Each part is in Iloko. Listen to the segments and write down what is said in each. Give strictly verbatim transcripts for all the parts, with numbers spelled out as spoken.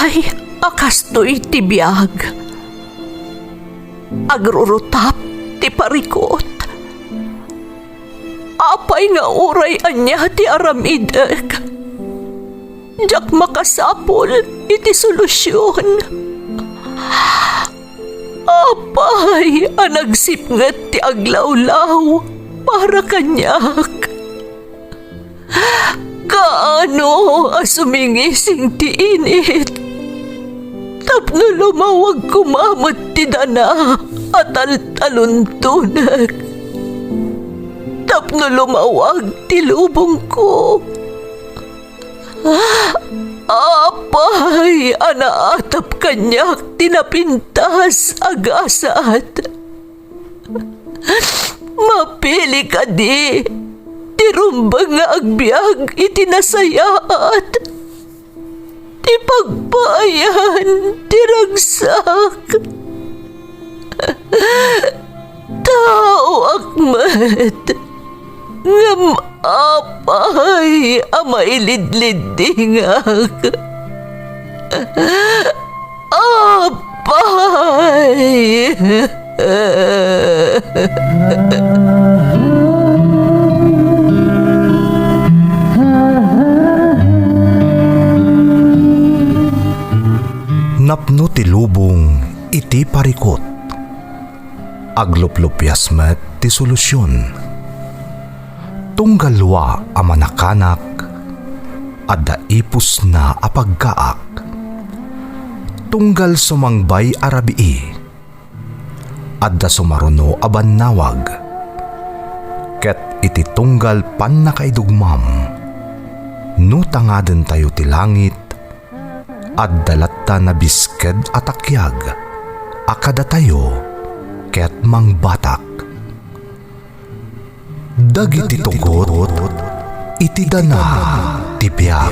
Ay, a kastoy ti biag. Agrurutap ti parikut. Apay nga uray ania ti aramidek, diak makasapul iti solusion. Apay a nagsipnget ti aglawlaw para kaniak? Kaano a sumingising ti init tapno lumawag koma met ti dana a taltaluntonek, tapno lumawag ti lubongko? Apay a naatap kaniak ti napintas a gasat? Mapili kadi ti rumbeng nga agbiag iti nasayaat, ti pagpaayan ti ragsak? Taoak met, ngem apay a mailidliddingak? Apay! Napno ti lubong iti parikut. Agluplupias met ti solusion. Tunggal dua a manakanak, adda ipusna a pagkaak. Tunggal sumangbay a rabii, adda sumaruno a bannawag. Ket iti tunggal pannakaidugmam, no tangadentayo ti langit, adda latta nabisked a takiag a kadatayo ket mangbatak. Dagiti tugot iti dana ti biag.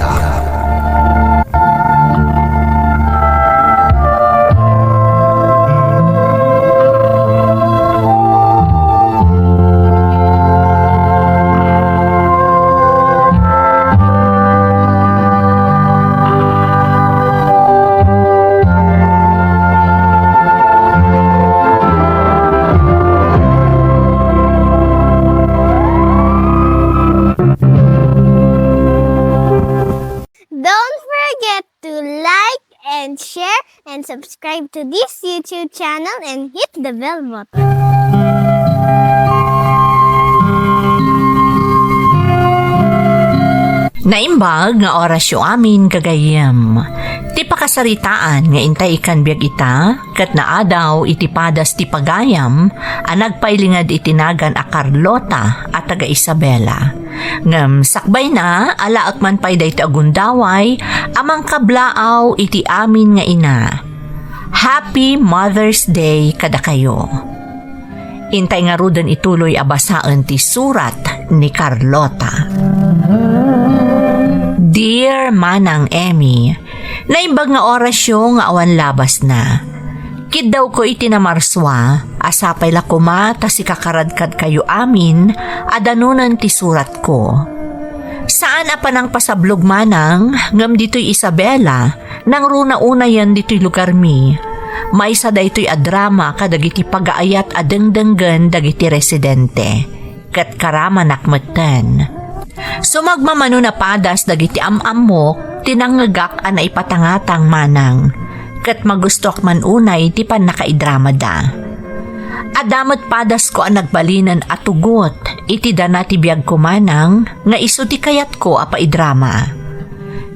Don't forget to like and share and subscribe to this YouTube channel and hit the bell button. Naimbag nga orasyo amin, gagayyem. Ti pakasaritaan nga intay ikan biag ita, ket naadaw iti padas ti pagayam a nagpailinged iti nagan a Carlota a taga Isabela. Ngem sakbayna, alaek man pay daytoy a gundaway a mangkablaaw iti amin nga ina. Happy Mother's Day kadakayo. Intay ngaruden ituloy a basaen ti surat ni Carlota. Dear Manang Emmy, naimbag nga orasyo nga awan labasna. Kiddawko iti namarsua a sapay la koma ta sikakaradkadkayo amin a danunen ti suratko. Saan a panangpasablog manang, ngem ditoy Isabela, nangruna unayen ditoy lugarmi. Maysa daytoy a drama kadagiti pagaayat a dengdenggen dagiti residente. Ket karamanak metten. Sumagmamano napadas dagiti am-ammok ti nangngegak a naipatangatang manang, ket magustoak man unay ti pannakaidramada. Adda met padasko a nagbalinen a tugot iti dana ti biagko manang nga isu ti kayatko a paidrama.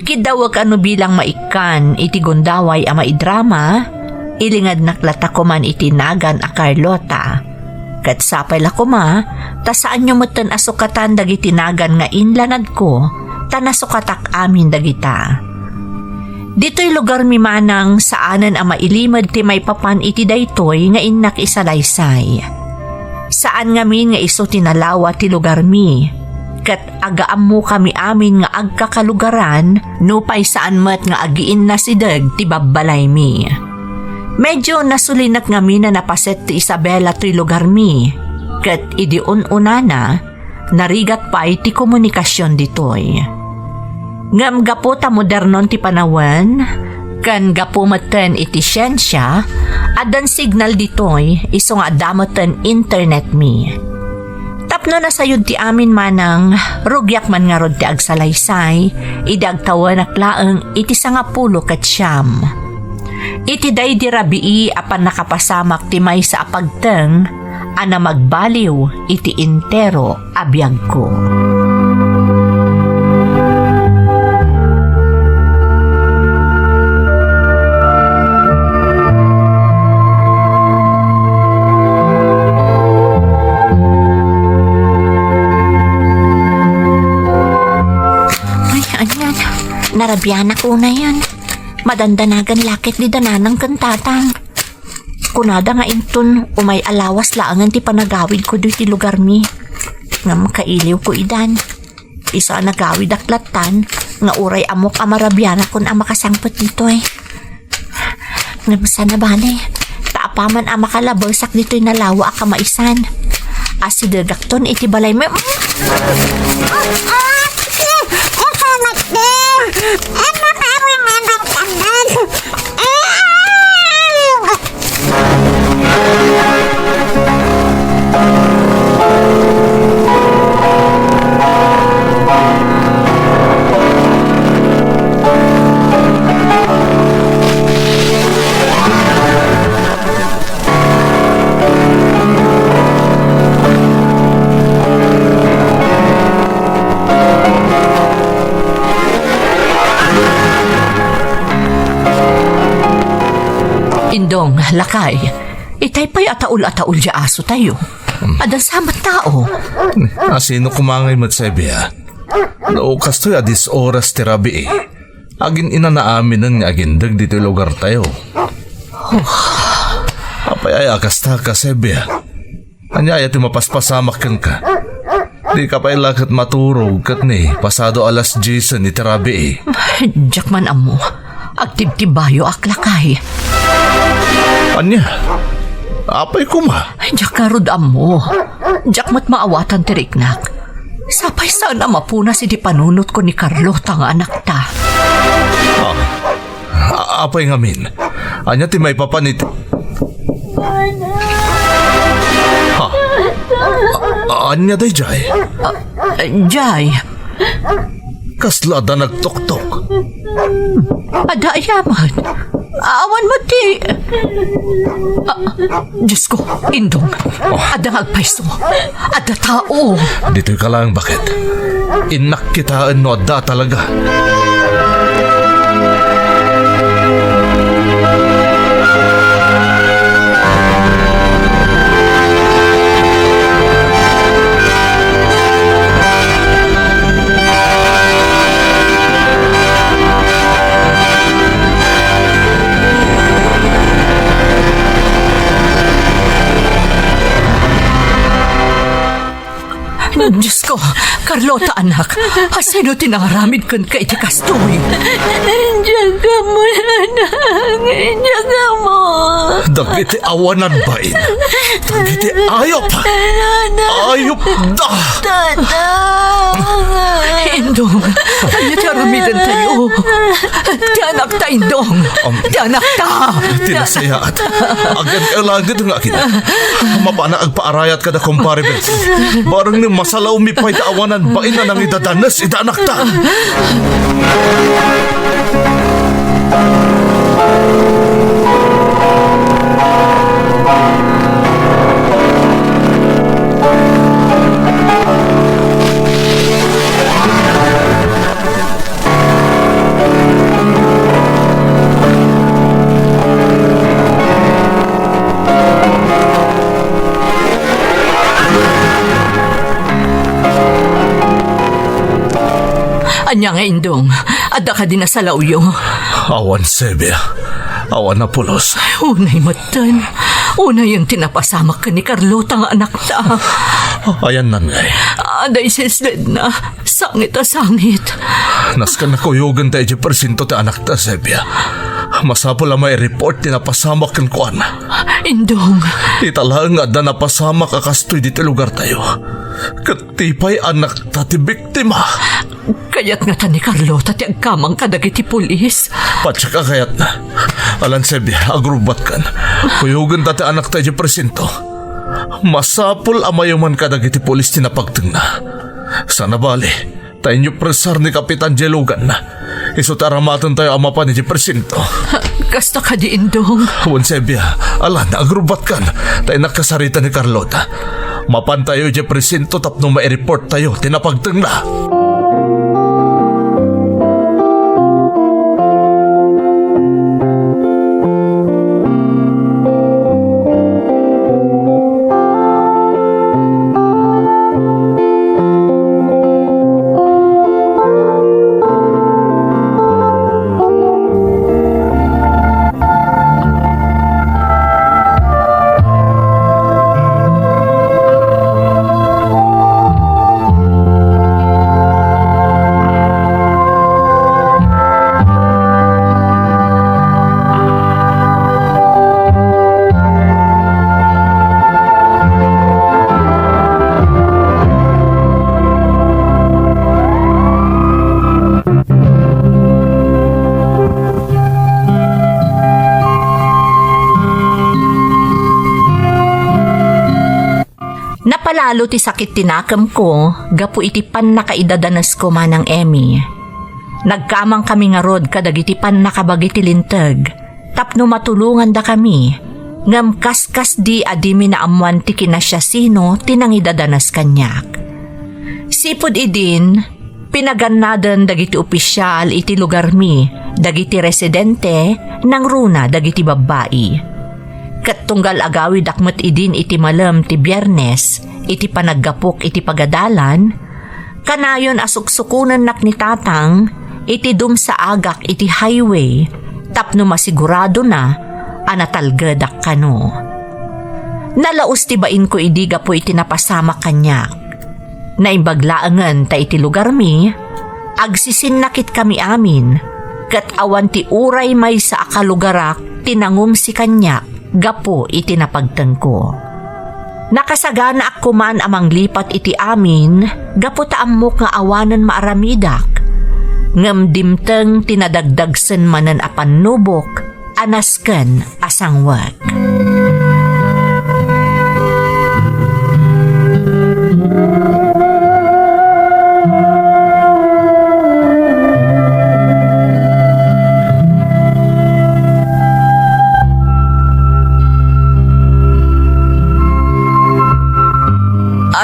Kiddawek a no bilang maikkan iti gundaway a maidrama, ilingednak latta koman iti nagan a Carlota. Ket sapay la koma, ta saanyo metten a sukatan dagiti nagan nga inlanadko, ta nasukatak amin dagita. Ditoy lugarmi manang saanen a mailimed ti maipapan iti daytoy nga innak isalaysay. Saan ngamin nga isu ti nalawa ti lugarmi, ket agaammokami amin nga agkakalugaran, nupay saan met nga agiinnasideg ti babbalaymi. Medyo nasulinek ngamin a napaset ti Isabela toy lugarmi, ket idi un-unana, narigat pay ti komunikasion ditoy. Ngem gapu ta modernon ti panawen, Ken gapu metten iti siensia, addan signal ditoy isu nga adda metten internet mi. Tapno nasayod ti amin manang, rugiak man ngarud ti agsalaysay, idi agtawenak laeng iti sangapulo ket siam. Iti daydi rabii a pannakapasamak ti maysa a pagteng a namagbaliw iti entero a biagko. Ay, anian. Narabianak unayen. Madandanagan la ket dida nanang ken tatang. Kunada nga inton umay a lawas laengen ti panagawidko ditoy lugarmi. Ngem kailiwko idan. Isu a nagawidak lattan nga uray ammok a marabianakon a makasangpet ditoy. Ngem saan a bale, ta apaman a makalabesak ditoy nalawa a kamaisan. Asidegakton iti balay. Indong, lakay, itay pay a taul a taul ti asotayo. Adda sa met tao. Asino koma ngay met, Sebia? No kastoy a dies oras ti rabii, agin-inana aminen nga agindeg ditoy lugartayo. Apay aya a kasta ka, Sebia? Ania aya ti mapaspasamak kenka? Dika pay la ket maturog ket ni pasado alas diesen iti rabii. Diak man ammo. Agtibtibayoak, lakay. Ania? Apay koma? Diak ngarud ammo. Diak met maawatan ti riknak. Sapay saan a mapunas iti panunotko ni Carlota nga anakta. Ah, a-, apay ngamin? Ania ti maipapan iti... Ha? A-, ania daydiay? Ah, Jay. Kasla adda nagtoktok. Adda aya man. Awan met ti... Ah, Diosko, Indong. Oh. Adda nga agpayso. Adda tao. Ditoy ka laeng, baket. Innak kitaen no adda talaga. Diosko, Carlota, anak, asino ti nangaramid kenka iti kastoy? Diak ammo, anak, diak ammo. Dagiti awanan bain. Dagiti ayop. Anak. Ayop da. Tata. Indong, ania ti aramidentayo? Ti anakta, Indong. Um, ti anakta. Ti nasayaat. Agyan kayo langit nga akin. Mapana agpaarayat kada kumpare Berto. Bareng ni masalawmi pay ta awanan bain a nangidadanes ita anakta. Ania nga, Indong? Adda kadi nasalawyo? Awan, Sebia. Awan a pulos. Unay metten. Unayen ti napasamak ken ni Carlota nga anakta. Ayanna ngay? Adda isisledna. Sangit a sangit. Nasken a kuyogen ta idiay presinto ti anakta, Sebia. Masapul a mai-report ti napasamak kenkuana. Indong. Ita laeng nga adda napasamak a kastoy ditoy lugartayo. Ket ti pay anakta ti biktima. Kayat ngata ni Carlota ti agkamang kadagiti pulis? Patiek a kayatna. Alan Sebia, agrubbuatkan. Kuyogenda ti anakta idiay presinto. Masapul a mayuman kadagiti pulis ti napagtengna. Sana bali, ta inyo presar ni Kapitan Jelugan. Isu ti aramatentayo a mapan idiay presinto. Kasta kadi, Indong? Wen, Sebia, Alan, agrubbuatkan. Ta innak kasarita ni Carlota. Mapantayo idiay presinto tapno maireporttayo ti napagtengna. Napalalo ti sakit ti nakemko gapu iti pannakaidadanes ko, Manang Emmy. Nagkamangkami ngarud kadagiti pannakabagi ti linteg tapno matulongandakami, ngem kaskasdi a dimi naammoan ti kinasiasino ti nangidadanes kaniak. Sipud idin, pinagannaden dagiti opisial iti lugarmi dagiti residente nangruna dagiti babbai. Ket tunggal agawidak met idin iti malem ti Biernes iti panaggapok iti pagadalan, kanayon a suksukonennak ni Tatang iti dumsaagak iti highway tapno masiguradona a natalgedak kano. Nalaus ti bainko idi gapu iti napasamak kaniak. Naimbag laengen ta iti lugarmi, agsisinnakit kami amin, ket awan ti uray maysa a kalugarak ti nangumsi kaniak gapu iti napagtengko. Nakasaganaak koman a manglipat iti amin gapu ta ammok nga awanen maaramidak, ngem dimteng ti nadagdagsen manen a pannubok a nasken a sangwek.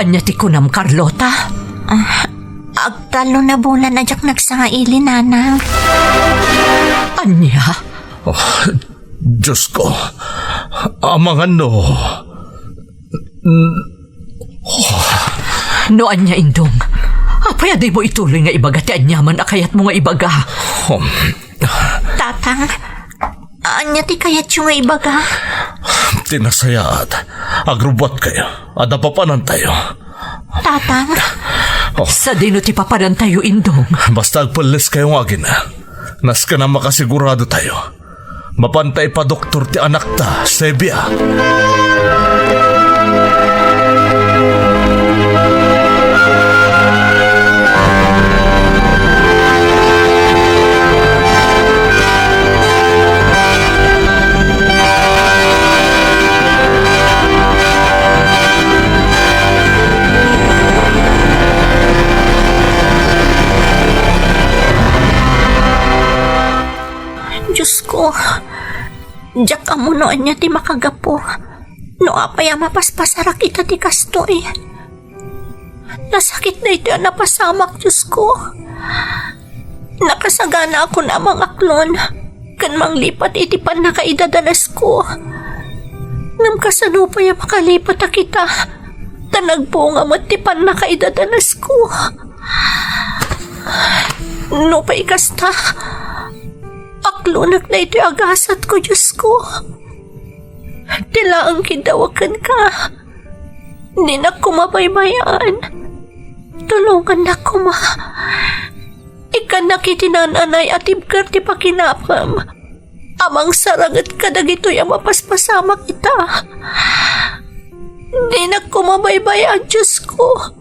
Ania ti kunam, Carlota? Ah, agtallo na bulan a diak nagsangaili, Nanang. Ania? Oh, Diyos ko, amangan no. No ania, Indong? Apay a dimo ituloy nga ibaga ti aniaman a kayatmo nga ibaga? Um. Tatang, ania ti kayatyo nga ibaga? Ti nasayaat, agrubbuatkayo. Adda papanantayo. Tatang. Oh. Sadino ti papanantayo, Indong? Basta agpelleskayo nga agina. Nasken a makasiguradotayo. Mapanta ipadoktor ti anakta, Sebia. Diyos ko, diak ammo no ania ti makagapu. No apay a mapaspasarak ita ti kastoy. Nasakit daytoy a napasamak, Diyos ko. Nakasaganaakon a mangaklon ken manglipat iti pannakaidadanesko. Ngem kasano pay a makalipatak ita, ta nagbunga met ti pannakaidadanesko. No pay kasta, aklonek daytoy a gasatko, Diyos ko. Ti laeng kiddawek kenka, dinak koma baybay-an. Tulongannak koma. Ikkannak iti naan-anay a tibker ti pakinapem a mangsaraget kadagitoy a mapaspasamak ita. Dinak koma baybay-an, Diyos ko.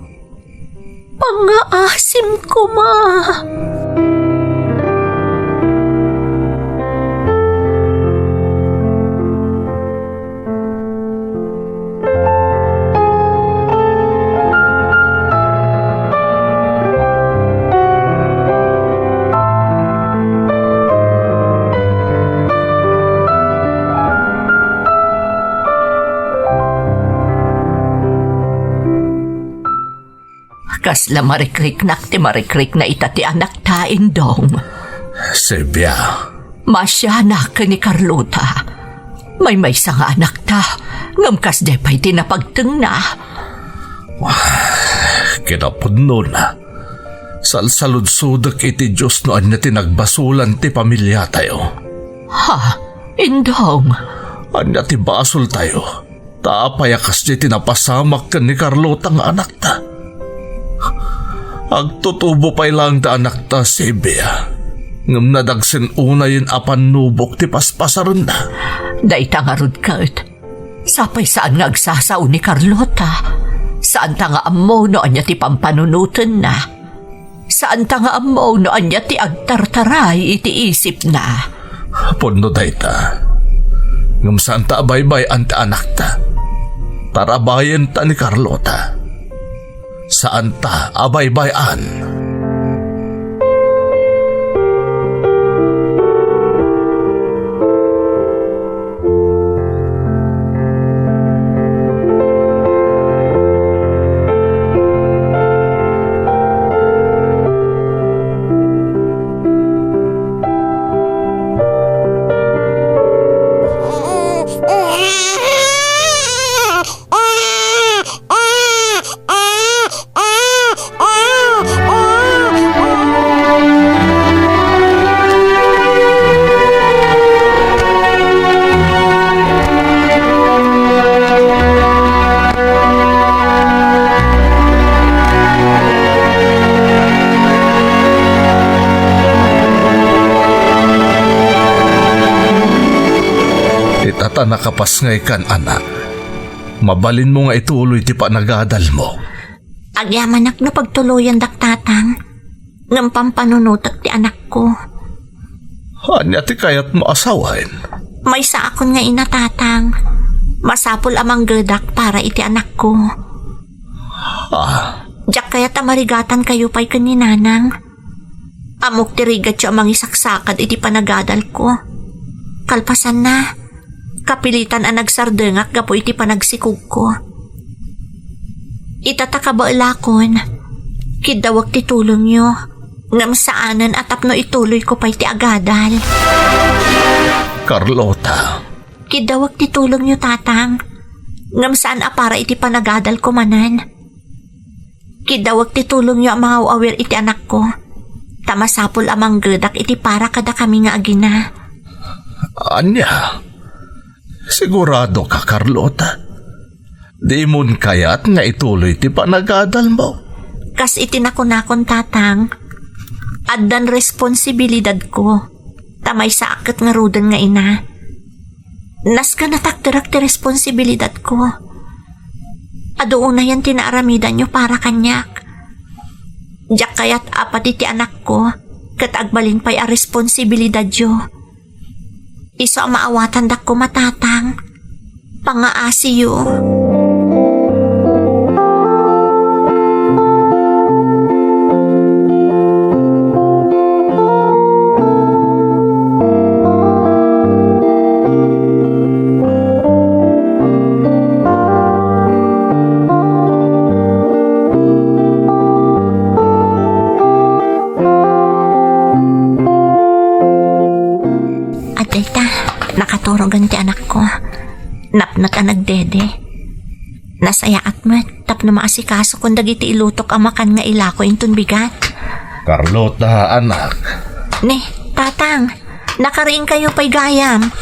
Pangngaasim koma. Kasla marikriknak ti marikrikna ita ti anakta, Indong. Silvia. Maasianak ken ni Carlota. Maymaysa nga anakta, ngem kasdiay pay ti napagtengna. Kinapudnona, salsaludsodek iti Dios no ania ti nagbasolan ti pamiliatayo. Ha? Indong? Ania ti basoltayo? Ta apay a kasdiay ti napasamak ken ni Carlota nga anakta? Agtutubo pay laeng ti anakta, Silvia. Ngem nadagsen unayen a pannubok ti paspasarenna. Dayta ngarud ket, sapay saan nga agsasao ni Carlota. Saanta nga ammo no ania ti pampanunotenna. Saanta nga ammo no ania ti agtartaray iti isipna. Pudno dayta. Ngem saanta a baybay-an ti anakta. Tarabayenta ni Carlota. Saanta a baybay-an. Ita ta nakapasngaykan, anak. Mabalinmo nga ituloy ti panagadalmo. Agyamanak no pagtuloyandak, Tatang. Ngem pampanunotek ti anakko. Ania ti kayatmo a sawen? Maysaakon nga ina, Tatang. Masapul a manggedak para iti anakko. Ah. Diak kayat a marigatankayo pay ken ni Nanang. Ammok ti rigatyo a mangisaksakad iti panagadalko. Kalpasanna, kapilitan a nagsardengak gapu iti panagsikogko. Ita ta kabaelakon, kiddawek ti tulongyo, ngem saanen a tapno ituloyko pay ti agadal. Carlota. Kiddawek ti tulongyo, Tatang, ngem saan a para iti panagadalko manen. Kiddawek ti tulongyo a mangaw-awir iti anakko, ta masapul a manggedak iti para kadakami nga agina. Ania? Sigurado ka, Carlota? Dimon kayat nga ituloy ti panagadalmo? Kas iti nakunakon, Tatang, addan responsibilidadko, ta maysaak ket ngaruden nga ina. Nasken a takderak ti responsibilidadko. Adu unayen ti naaramidanyo para kaniak. Diak kayat a pati ti anakko ket agbalin pay a responsibilidadyo. Isu a maawatandakon, Tatang. Pangaasiyo. Adda ita, nakaturogen ti anakko. Napnek a nagdede. Nasayaat met tapno maasikasokon dagiti ilutok a makan nga ilako inton bigat. Carlota, anak. Ne, Tatang, nakariingkayo pay gayam.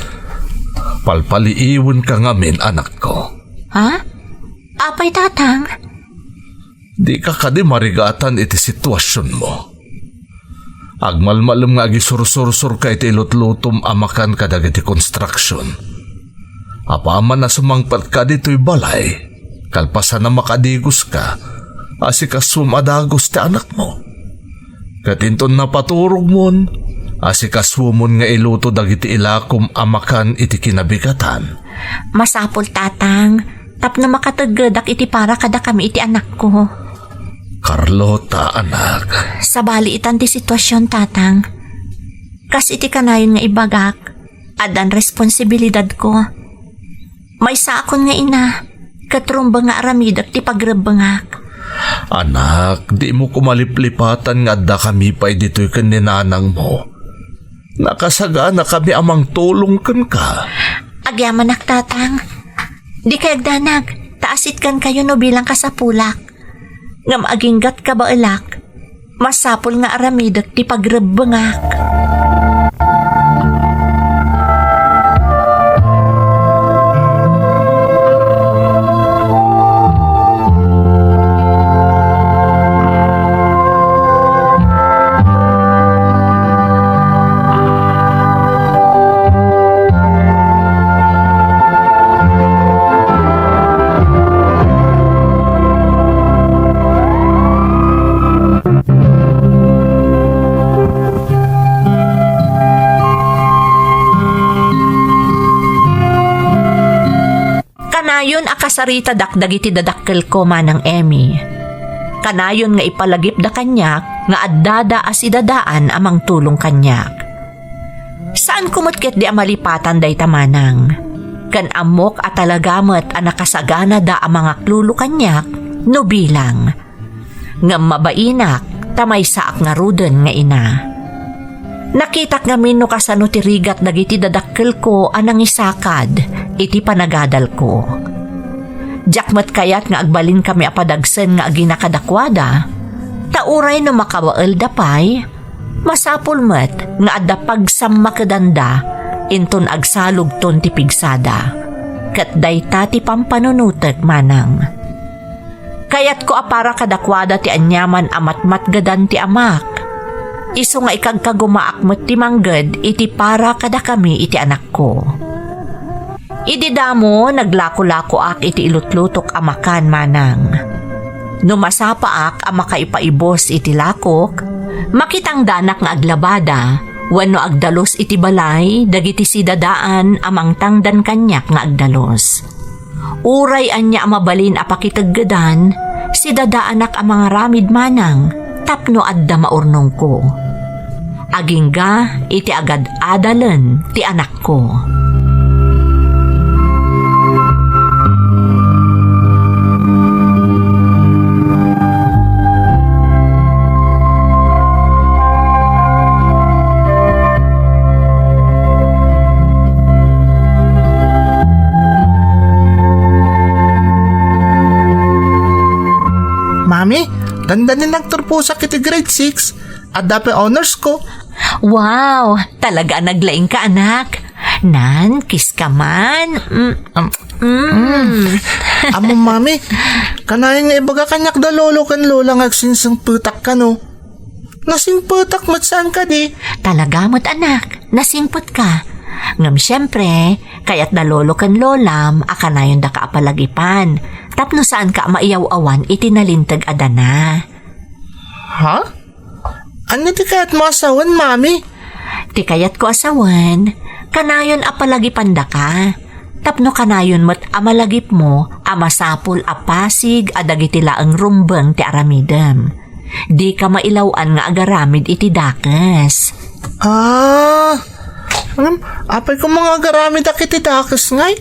Palpaliiwenka ngamin, anakko. Ha? Apay, Tatang? Dika kadi marigatan iti situasionmo. Agmalmalem nga agisursursurka iti ilutlutom a makan kadagiti konstruksion. Apaman a sumangpetka ditoy balay, kalpasan a makadigoska, Asikasuem a dagus ti anakmo. Ket inton napaturogmon, asikasuemon nga iluto dagiti ilakom a makan iti kinabigatan. Masapul, Tatang, tapno makateggedak iti para kadakami iti anakko. Carlota, anak. Sabali itan ti sitwasion, Tatang. Kas iti kanayon nga ibagak, addan responsibilidadko. Maysaakon nga ina, ket rumbeng nga aramidek ti pagrebbengak. Anak, dimo koma liplipatan nga addakami pay ditoy ken ni nanangmo. Nakasaganakami a mangtulong kenka. Agyamanak, Tatang. Dikay agdanag, ta asitkankayo no bilang kasapulak. Ngem aginggat kabaelak, masapul nga aramidek ti pagrebbengak. Kanayon a kasaritadak dagiti dadakkelko, Manang Emmy. Kanayon nga ipalagipda kaniak nga addada a sidadaan a mangtulong kaniak. Saanko met ketdi a malipatan dayta, Manang. Ken ammok a talaga met a nakasaganada a mangaklulo kaniak no bilang. Ngem mabainak ta maysaak ngaruden nga ina. Nakitak ngamin no kasano ti rigat dagiti dadakkelko a nangisakad iti panagadalko. Diak met kayat nga agbalinkami a padagsen nga agina kadakuada, ta uray no makabaelda pay, masapul met nga adda pagsammakedanda inton agsalugton ti pigsada. Ket dayta ti pampanunotek, Manang. Kayatko a para kadakuada ti aniaman a matmatgedan ti amak. Isu nga ikagkagumaak met ti mangged iti para kadakami iti anakko. Idi damo, naglako-lakoak iti ilutlutok a makan, Manang. No masapaak a makaipaibus iti lakok, makitangdanak nga aglabada wenno agdalus iti balay dagiti sidadaan a mangtangdan kaniak nga agdalus. Uray ania a mabalin a pakiteggedan, sidadaanak a mangaramid, Manang, tapno adda maurnongko. Agingga iti agad-adalen ti anakko. Mami, dandanin nagturposak iti grade six. Adda pay honors ko. Wow! Talaga a naglaing ka, anak. Nan, kiss ka man. Mm, mm. Ammo, Mami, kanayon nga ibaga kaniak da lolo ken lola nga agsingsingpetak kano. Nasingpetak met saan kadi? Talaga met, anak. Nasingpet ka. Ngem siempre, kayat da lolo ken lolam a kanayon daka a palagipan. Tapno saan ka a maiyaw-awan iti nalinteg a dana. Ha? Ania ti kayatmo a sawen, Mami? Ti kayatko a sawen, kanayon a palagipandaka. Tapno kanayon met a malagipmo a masapul a pasig a dagiti laeng rumbeng ti aramidem. Dika mailaw-an nga agaramid iti dakes. Ah, ngem, apay koma nga agaramidak iti dakes ngay?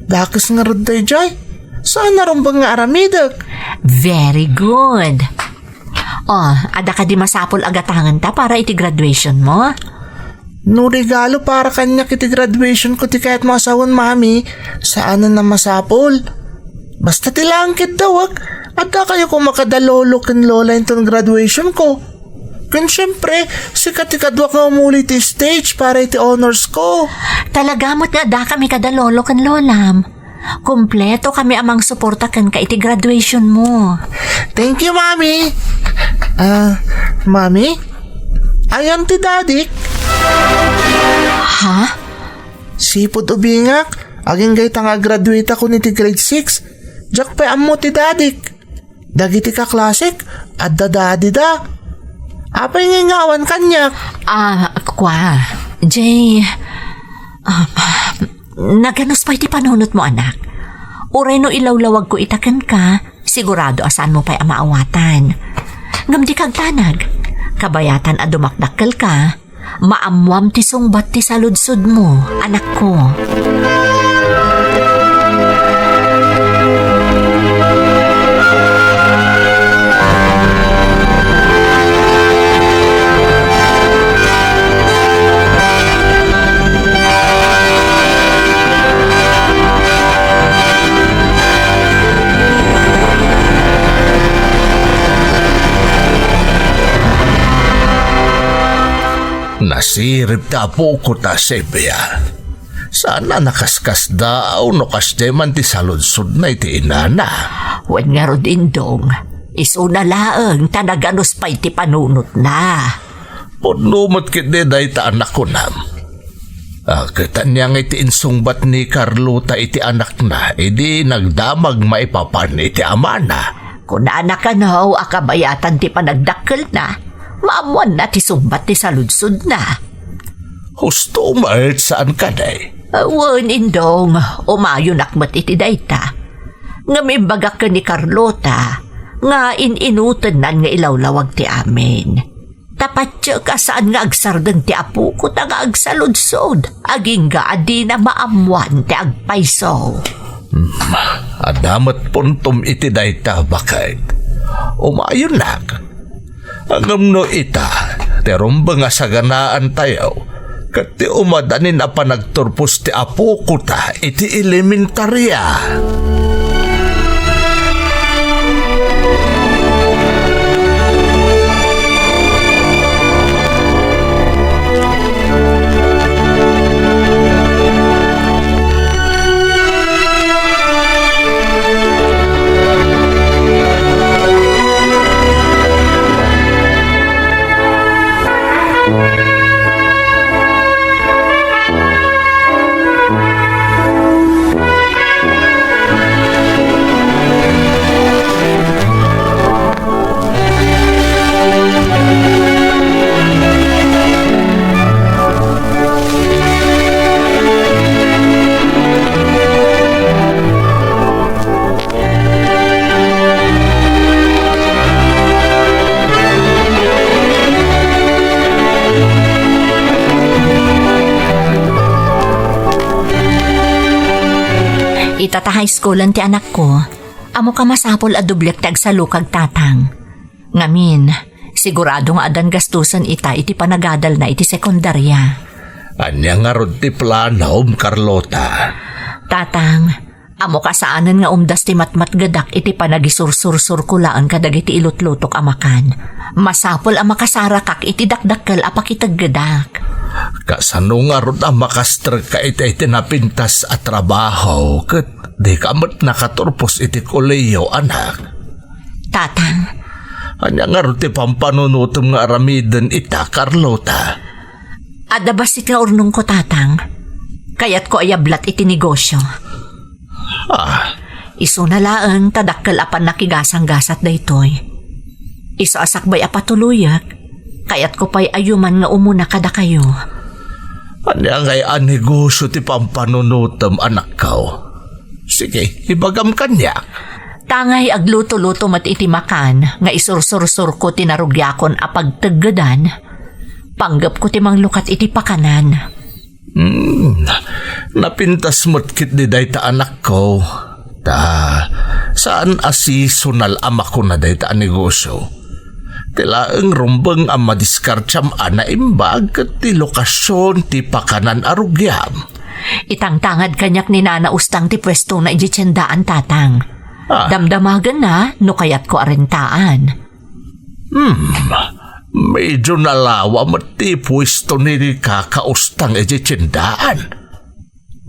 Dakes ngarud daydiay. Saan a rumbeng nga aramidek? Very good. Oh, adda kadi masapul a gatangenta para iti graduation mo? No regalo para kaniak iti graduation ko ti kayatmo a sawen, Mami, saanen a masapul. Basta ti laeng kiddawek, adda kayo koma kada lolo ken lola inton graduation ko. Ken siempre, sika ti kaduak nga umuli ti stage para iti honors ko. Talaga met nga adda kami kada lolo ken lolam. Kompleto kami a mangsuporta kenka iti graduation mo. Thank you, Mami. Ah, Mami? Ayan ti dadik. Ha? Sipud ubingak, agingga ita nga agraduate ako iti grade six. Diak pay ammo ti dadik. Dagiti kaklasek, adda dadida. Apay ngay nga awan kaniak? Ah, kua. Jay, ah, naganus pay ti panunotmo, anak. Uray no ilawlawagko ita kenka, sigurado a saanmo pay a maawatan. Ngem dika agdanag. Kabayatan a dumakdakkelka, maammoam ti sungbat ti saludsodmo, anakko. Nasirib ti apok ta Silvia. Saan a nakaskasdaaw no kasdiay man ti saludsodna iti inana. Wen ngarud, Indong, isuna laeng ta naganus pay ti panunotna. Pudno met ketdi dayta, anak, kunam. Ah, ket ania ngay ti insungbat ni Carlota iti anakna idi nagdamag maipapan iti amana? Kunana kano a kabayatan ti panagdakkelna, maammoanna ti sungbat ti saludsodna. Husto met, saan kadi? Ah, wen, Indong, umayonak met iti dayta. Ngem imbagak ken ni Carlota nga in-inutennan nga ilawlawag ti amin. Ta patiek a saan nga agsardeng ti apoko ta nga agsaludsod, agingga a dina maammoan ti agpayso. Hmm, adda met puntom iti dayta, baket. Umayonnak. Ngem no ita, ti rumbeng a saganaantayo, ket ti umadanin a panagturpos ti apokota iti elementaria. Ita ta high schoolen ti anakko, ammoka masapul a dubliak ti agsalukag, Tatang. Ngamin, sigurado nga addan gastusen ita iti panagadalna iti sekundaria. Ania ngarud ti planom, Carlota? Tatang, ammoka saanen nga umdas ti matmatgedak iti panagisursursurko laeng kadagiti ilutlutok a makan. Masapul a makasarakak iti dakdakkel a pakiteggedak. Kasano ngarud a makastrekka iti, iti napintas a trabaho ket dika met nakaturpos iti kolehiyo, anak? Tatang. Ania ngarud ti pampanunotem nga aramiden ita, Carlota? Adda bassit nga urnongko, Tatang. Kayatko a yablat iti negosyo. Ah. Isuna laeng ta dakkel a pannakigasanggasat daytoy. Isu a sakbay a patuloyak, kayatko pay a yuman nga umuna kadakayo. Ania ngay a negosyo ti pampanunotem, anakko? Sige, ibagam kaniak. Tangay agluto-luto met iti makan nga isursursurko ti narugiakon a pagteggedan. Panggepko ti manglukat iti pakanan. Hmm, napintas met ketdi dayta, anakko. Ta, saan a seasonal a makuna dayta a negosyo. Ti laeng rumbeng a madiskartiam a naimbag ket ti lokasion ti pakanan a rugiam. Itangtangad kaniak ni Nana Ustang ti puestona idiay tiendaan, Tatang. Ah. Damdamagenna no kayatko a rentaan. Hmm, medyo nalawa met ti puesto ni Kaka Ustang idiay tiendaan.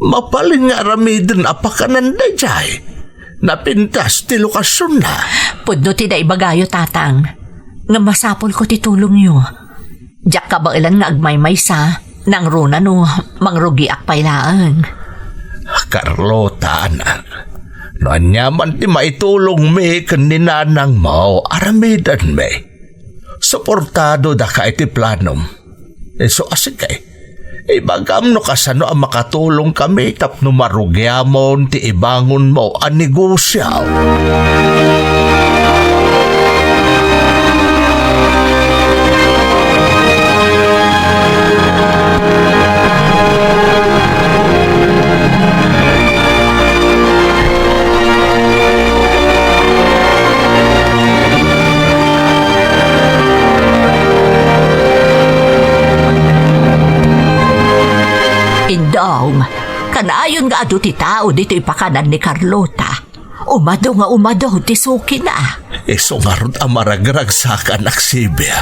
Mabalin nga aramiden a pakanan daydiay. Napintas ti lokasionna. Pudno ti naibagayo, Tatang. Ngem masapulko ti tulongyo. Diak kabaelan nga agmaymaysa, nangruna no mangrugiak pay laeng. Carlota, anak, No ania man ti maitulongmi ken ni nanangmo, aramidenmi. Suportado daka iti planom. Isu a sige, ibagam no kasano a makatulongkami tapno marugiamon ti ibangonmo a negosio. Indong, kanayon nga adu ti tao ditoy pakanan ni Carlota. Umadu nga umadu ti sukina. Isu ngarud a maragragsakanak, Sibia.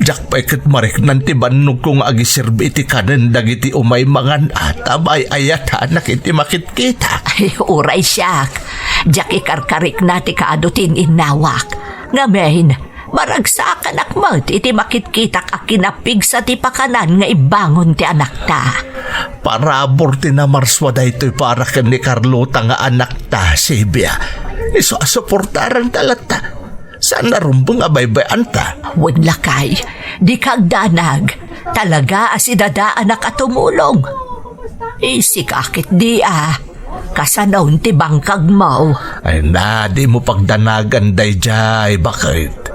Diak pay ket mariknan ti bannogko nga agiserbi iti kanen dagiti umay mangan-at a maay-ayatanak iti makitkitak. Ay, uray siak. Diak ikarkarikna ti kaadu ti in-innawak. Ngamin, maragsakanak met iti makitkitak a kinapigsa ti pakanan nga imbangon ti anakta. Parabur ti namarsua daytoy para ken ni Carlota nga anakta, Sibia. Isu a suportaranta latta. Saan a rumbeng a baybay-anta. Wen lakay, dika agdanag. Talaga a sidadaanak a tumulong. Isika ketdi a. Kasanon ti bangkagmo? Ay na, dimo pagdanagan daydiay, baket?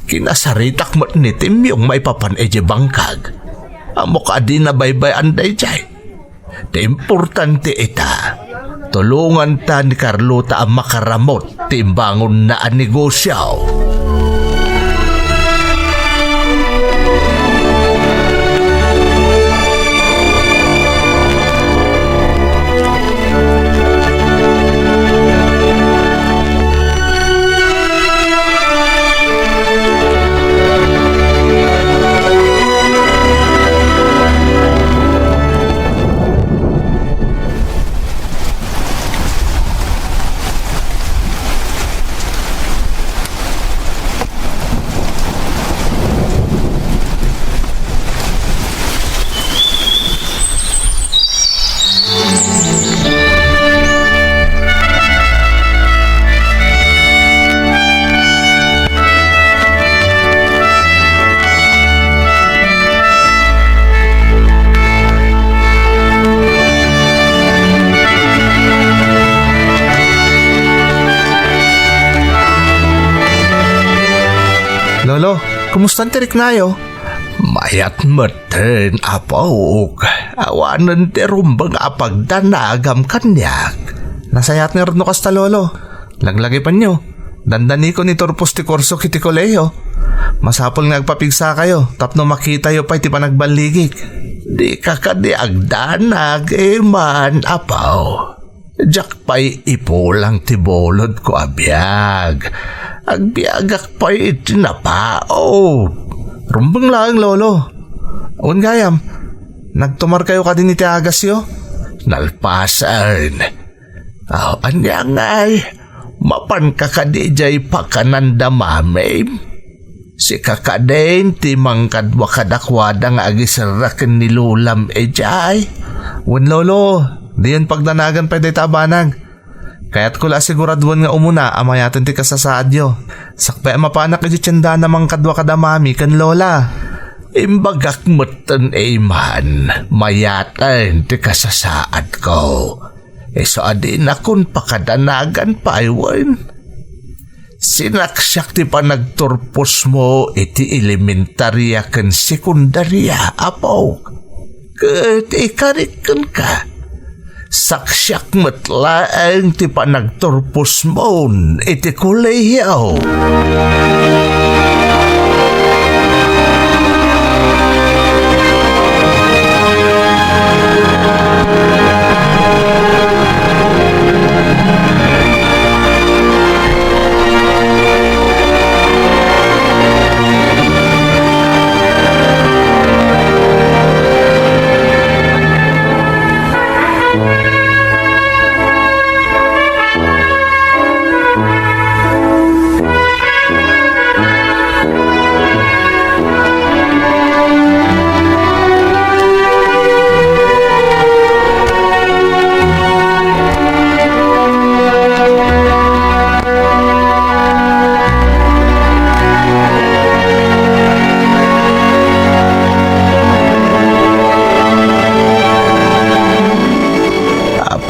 Kinasaritak met ni Timyong maipapan idiay bangkag. Ammok a dina baybay-an daydiay. Ti importante ita, tulonganta ni Carlota a makaramut ti imbangonna a negosio. Lolo, kumusta ti riknayo? Mayat metten, apok. Awanen ti rumbeng a pagdanagam kaniak. Nasayaat ngarud no kasta, Lolo. Laglagipenyo. Dandanikon ni Turpos ti kurso iti kolehiyo. Masapul nga agpapigsakayo tapno makitayo pay ti panagballigik. Dika kadi agdanag, Iman, apo. Diak pay ipulang ti bulodko a biag. Agbiagak pay iti napaut. Rumbeng laeng, Lolo. Wen gayam, nagtumarkayo kadin iti agasyo? Nalpasen. Aw, ania ngay? Mapanka kadi idiay pakanan da mamim? Sika kadin ti mangkadua kadakuada nga agiserra ken ni lolam idiay? Wen, Lolo, diyon pagdanagan pay dayta a banag. Kayatko la a siguraduen nga umuna a mayaten ti kasasaadyo. Sakbay a mapanak idiay tiendana mangkadua kada mami ken lola. Imbagak metten, Iman, mayaten ti kasasaadko. Isu a dinakon pakadanagan pay wen. Sinaksiak ti panagturposmo iti elementaria ken sekundaria, apok. Ket ikarik kenka, saksiak met laeng ti panagturposmon iti kolehiyo.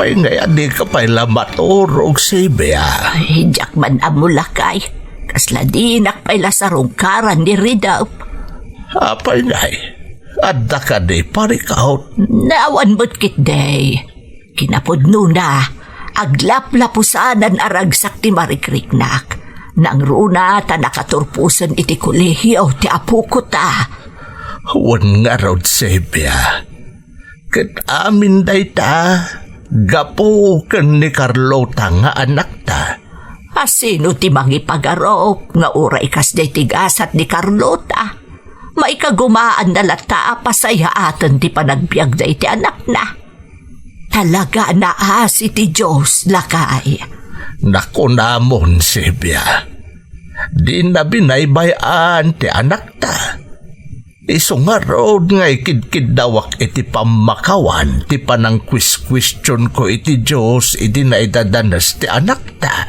Apay ngay a dika pay la maturog, Sylvia? Ay, diak man ammo, lakay. Kasla dinak pay la sarungkaran ni Ridap. Apay ngay? Adda kadi parikaut? Awan met ketdi. Kinapudnona, aglaplapusanan a ragsak ti marikriknak. Nangruna ta nakaturposen iti kolehio ti apoko ta. Wen ngarud, Sylvia. Ket amin dayta, gapu ken ni Carlota nga anakta. A sino ti mangipagarok nga uray kasdiay ti gasat ni Carlota? Maikagumaanna latta a pasayaaten ti panagbiagda iti anakna. Talaga a naasi ti Dios, lakay. Nakunamon, Sylvia. Dina binaybay-an ti anakta. Isu ngarud nga ikidkiddawak iti pammakawan ti panangkuiskuestionko iti Dios idi naidadanes ti anakta.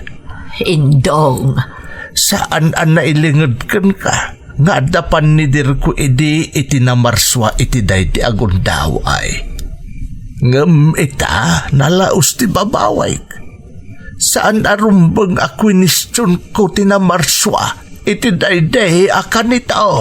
Indong. Saan a nailinged kenka nga adda pannidirko idi iti namarsua iti daydi a gundaway. Ngem ita, nalaus ti babawayk. Saan a rumbeng a kuinestionko ti namarsua iti daydi a kanito.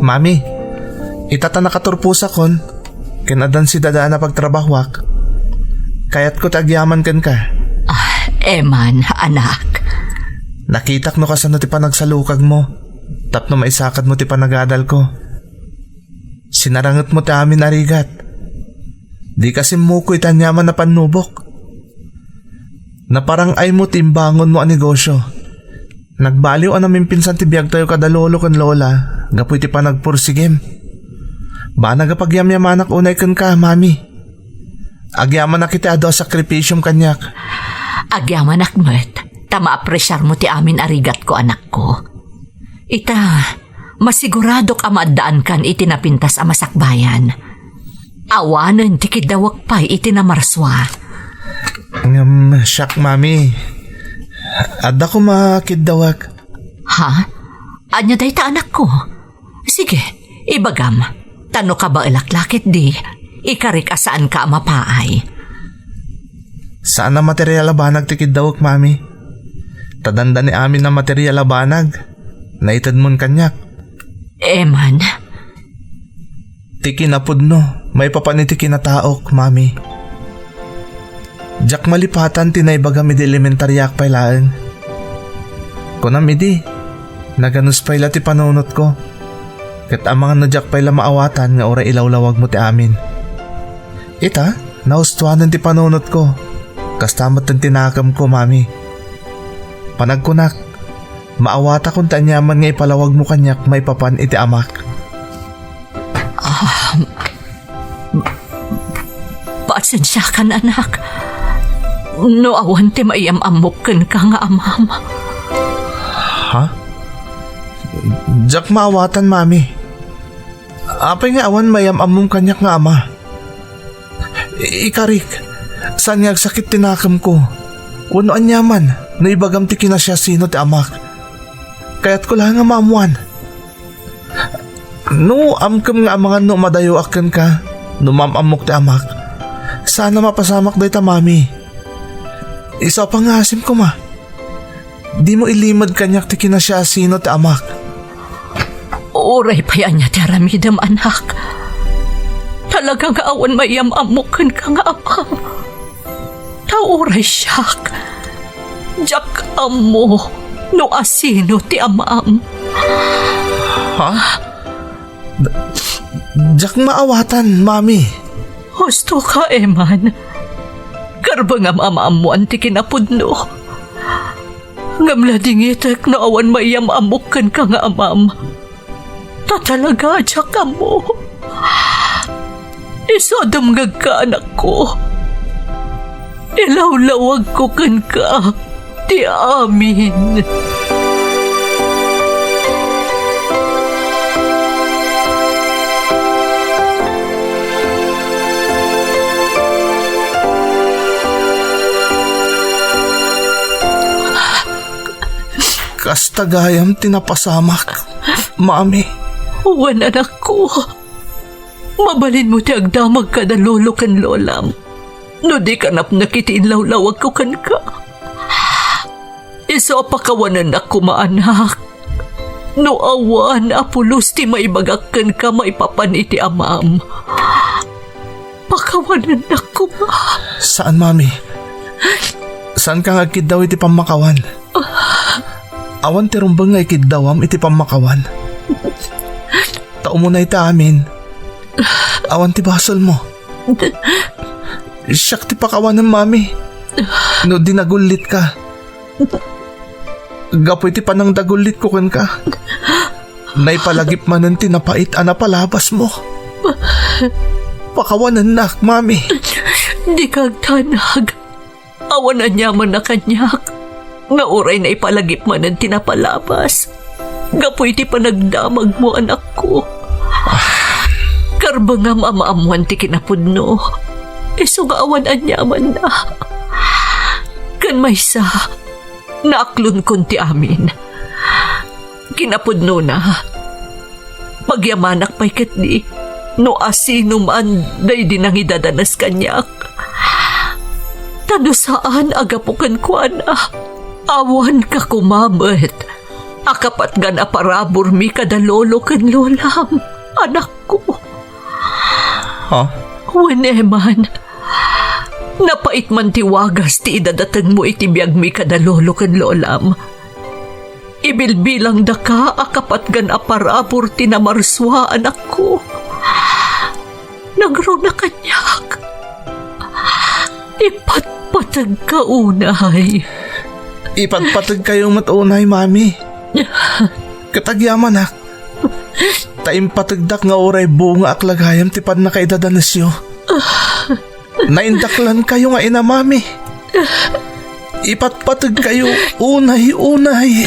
Mami, ita ta nakaturposakon, ken addan sidadaan a pagtrabahoak, kayatko ti agyaman kenka. Ah, Eman, anak. Nakitak no kasano ti panagsalukagmo tapno maisakadmo ti panagadalko. Sinarangetmo ti amin a rigat. Dika simmuko iti aniaman a pannubok. Naparang-aymo ti imbangonmo a negosio. Nagbaliw a namimpinsan ti biagtayo kada lolo ken lola gapu iti panagpursigim. Banag a pagyamyamanak unay kenka, Mami. Agyamanak iti adu a sakripisiom kaniak. Agyamanak met, ta maapresiarmo ti amin a rigatko, anakko. Ita, masiguradok a maaddaankan iti napintas a masakbayan. Awanen ti kiddawek pay iti namarsua. Ngem siak, Mami, adda koma kiddawek. Ha? Ania dayta, anakko? Sige, ibagam. Ta no kabaelak la ketdi, ikarik a saanka a mapaay. Saan a material a banag ti kiddawek, Mami. Ta dandani amin a material a banag, naitedmon kaniak. Eman. Ti kinapudno, maipapan iti kinataok, Mami. Diak malipatan ti naibagam idi elementariaak pay laeng. Kunam idi, naganus pay la ti panunotko, ket amangan no diak pay la maawatan nga uray ilawlawagmo ti amin. Ita, naustuanen ti panunotko, kasta met ti nakemko, Mami. Panagkunak, maawatakon ti aniaman nga ipalawagmo kaniak maipapan iti amak. Ah, pasensiakan, anak. No awan ti maiyam-ammok kenka nga amam. Ha? Diak maawatan, Mami. Apay nga awan maiyam-ammom kaniak nga ama? I-, ikarik, saan nga agsakit ti nakemko? Wenno aniaman, no ibagam ti kinasiasino ti amak. Kayatko la nga maammoan. No amkem nga amangan no madayoak kenka, no maam-ammok ti amak, saan a mapasamak dayta, Mami. Isu a pangasim koma. Dimo ilimed kaniak ti kinasiasino ti amak. Uray pay ania ti aramidem, anak. Talaga nga awan maiyam-ammok kenka nga amam. Ta uray siak, diak ammo no asino ti amam. Ha? D-, diak maawatan, Mami. Husto ka, Eman. Karbengam a maammoan ti kinapudno. Ngem ladingitek no awan maiyam-ammok kenka nga amam. Ta talaga a diak ammo. Isu a dumngegka, anakko. Ilawlawagko kenka ti amin. Kasta gayam ti napasamak, Mami. Wen, anakko. Mabalinmo ti agdamag kada lolo ken lolam. No di ka napnek iti inlawlawagko kenka. Isu a pakawanennak koma, anak. No awan a pulos ti maibagak kenka maipapan iti amam, pakawanennak koma. Saan, Mami. Saanka nga agkiddaw iti pammakawan. Awan ti rumbeng nga ikiddawam iti pammakawan. Ta umunay ta amin. Awan ti basolmo. Siak ti pakawanem, Mami. No di nagullitka. Gapu iti panangdagullitko kenka, naipalagip manen ti napait a napalabasmo. Pakawanennak, Mami. Dika agdanag. Awan aniaman a kaniak nga uray naipalagip manen ti napalabas gapu iti panagdamagmo, anakko. Karbengam a maammoan ti kinapudno, isu nga awan aniamanna. Ken maysa, naaklonkon ti amin. Kinapudnona, pagyamanak pay ketdi no asinoman daydi nangidadanes kaniak. Ta no saan a gapu kenkuana, awanka koma met a kapatgan a paraburmi kada lolo ken lolam, anakko. Ha? Wen, Eman, napait man ti wagas ti idadatengmo iti biagmi kada lolo ken lolam. Ibilbilangdaka a kapatgan a parabur ti namarsua, anakko. Nangruna kaniak. Ipatpategka unay. Ipatpategkayo met unay, Mami. Ket agyamanak, ta impategdak nga uray bungaak la gayam ti pannakaidadanesyo. Naindaklankayo nga ina, Mami. Ipatpategkayo unay-unay.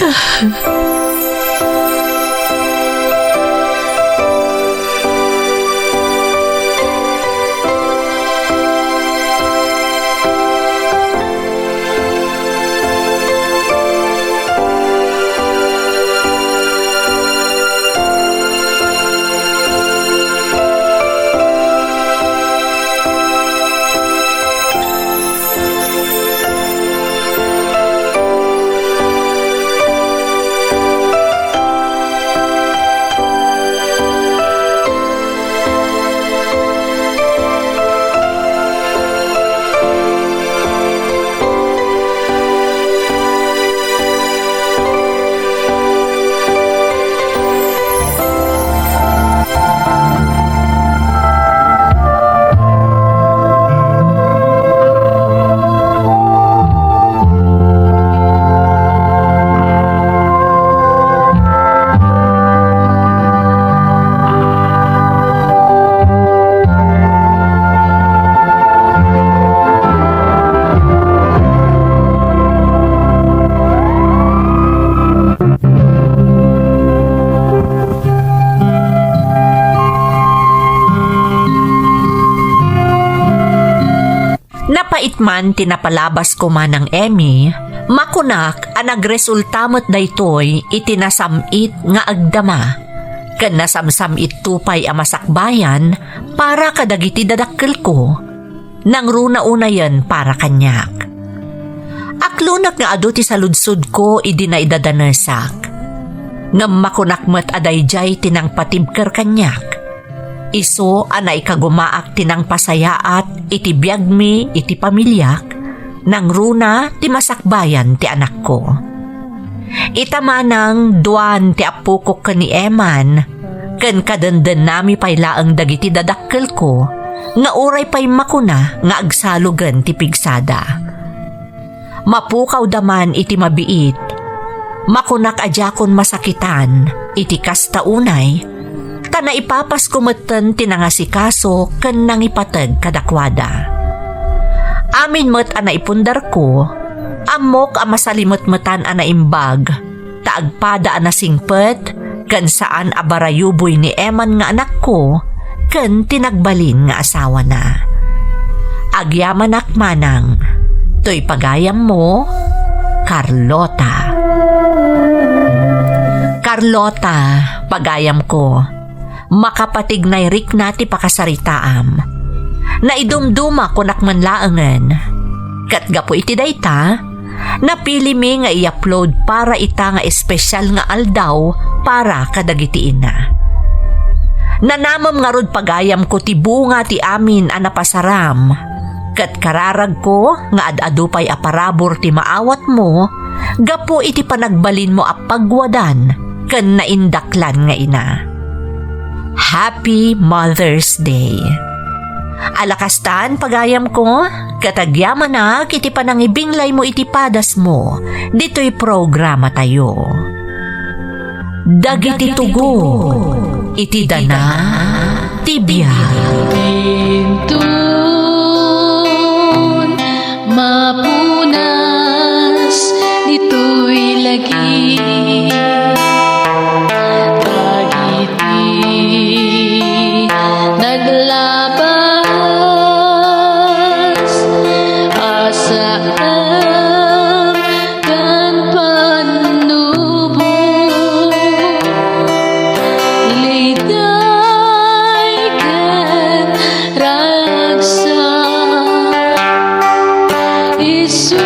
Napait man ti napalabas ko, Manang Emmy, makunak a nagresulta met daytoy iti nasam-it nga agdama, ken nasamsam-itto pay a masakbayan para kadagiti dadakkelko. Nangruna unayen para kaniak. Aklonek nga adu ti saludsodko idi naidadanesak. Ngem makunak met a daydiay ti nangpatibker kaniak. Isu a naikagumaak ti nangpasayaat iti biagmi iti pamiliak, nangruna ti masakbayan ti anakko. Ita manang duan ti appokok ken ni Eman, ken kadendennami pay laeng dagiti dadakkelko nga uray pay makuna nga agsalugen ti pigsada. Mapukawda man iti mabiit, makunak a diakon masakitan iti kasta unay, ta naipapasko metten ti nangasikaso ken nangipateg kadakuada. Amin met a naipundarko, ammok a masalimetmetan a naimbag, ta agpada a nasingpet ken saan a barayuboy ni Eman nga anakko ken ti nagbalin nga asawana. Agyamanak manang, toy pagayammo, Carlota. Carlota, pagayamko, makapatignay rikna ti pakasaritaam. Naidumduma kunak man laengen. Ket gapu iti dayta, napilimi nga i-upload para ita nga espesyal nga aldaw para kadagiti ina. Nanamem ngarud pagayamko ti bunga ti amin a napasaram, ket kararagko nga ad-adu pay a parabur ti maawatmo gapu iti panagbalinmo a pagwadan ken naindaklan nga ina. Happy Mother's Day! Alakastan, pagayamko, ket agyamanak iti panangibinglaymo iti padasmo ditoy programatayo. Dagiti tugo iti dana ti biag. Intun mapunas ditoy lagi. Dagiti naglabas a saan ken pannubo, liday ken ragsak, isu